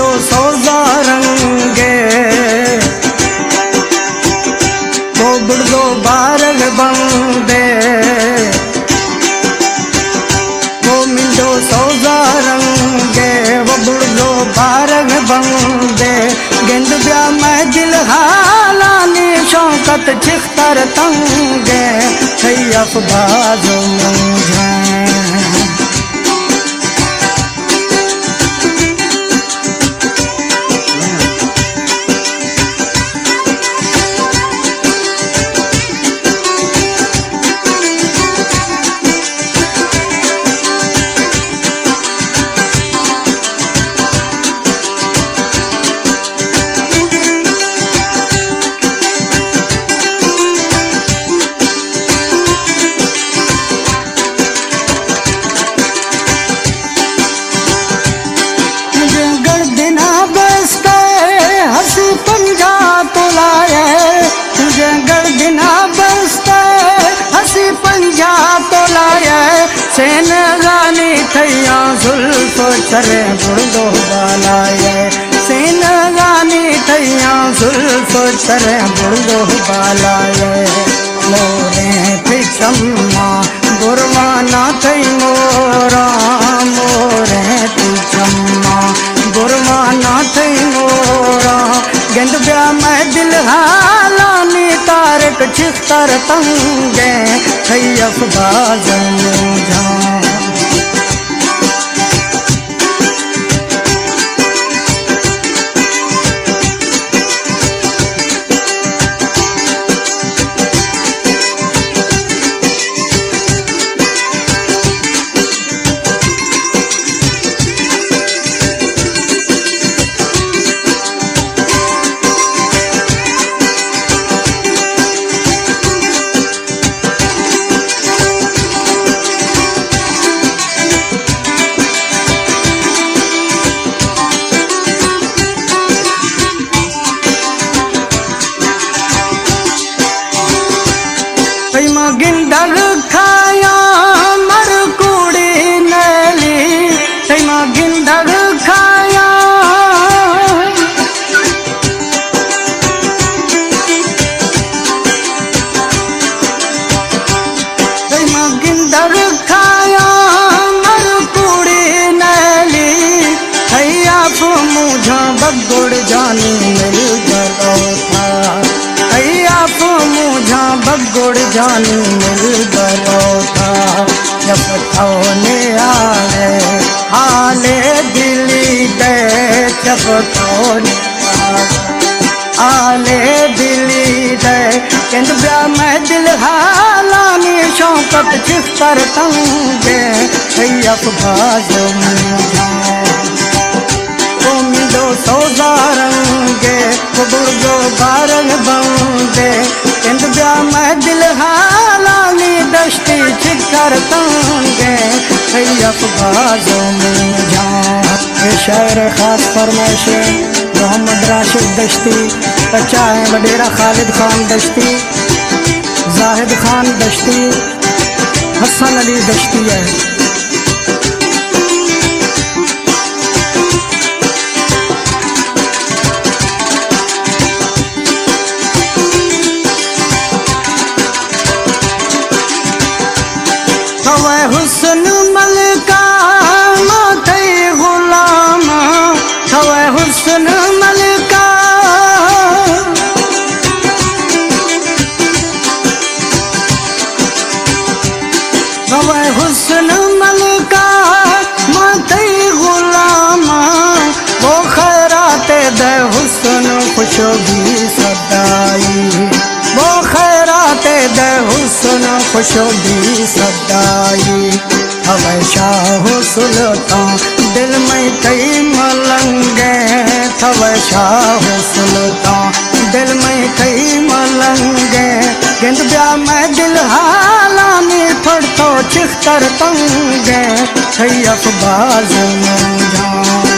سوزا رنگے، وہ بڑدو بارگ بندے، وہ منڈو سوزا رنگے، وہ بڑدو بارگ بندے، گند بیا مئے دل حالانی شوکت چختر تنگے، تئی اف باز موجھیں۔ تجھے گردنا بستے ہسی پنجا تو لائے، تجھے گردنا بستے ہسی پنجا تو لائے، سینگانی تھیاں زلف چرے بڑدو بالائے، سینگانی تھیاں زلف چرے بڑدو بالائے۔ موریں تئی چماں گروانا تئی مورا، موریں تئی چماں گروانا تئی مورا، گند بیا مئے دل حالانی تارک چختر تنگیں، تئی اف باز موجھاں۔ تئی ما گندگ کھایاں مر کوڑی نیلی، تئی ما گندگ کھایاں۔ تئی ما گندگ کھایاں مر کوڑی نیلی، تئی آپ موجھاں بگوڑ جانی مل بلوتھا، تئی آپ موجھاں بگوڑ جانی مل بلوتھا۔ جب تو نے آئے حالے دلی دے، جب تو نے آلے دلی دے، کند بیا مئے دل حالانی شوکت چختر تنگے، تئی اف باز موجھاں۔ او مندو سوزا رنگے، او بڑدو بارگ بندے، کند بیا مئے دل حالانی دشتی چکر تنگے، تئی اف باز موجھاں۔ اے شاعر خاص فرمائش ہے۔ محمد راشد دشتی، پچا ہیں وڈیرہ خالد خان دشتی، زاہد خان دشتی، حسن علی دشتی ہے۔ تو اے حسن ملکہ، ما تئی غلام، تو اے حسن ملکہ، تو اے حسن ملکہ، ما تئی غلام، وہ خیرات دے حسن خوشبی سدائی، وہ خیرات دے حسن خوشبی سدائی۔ تھوئے شاہ سلطان دل مئیں تئی ملنگے، تھوئے شاہ سلطان دل مئیں تئی ملنگے، گند بیا مئے دل حالانی تھوڑ تو چختر تنگے، تئی اف باز موجھاں۔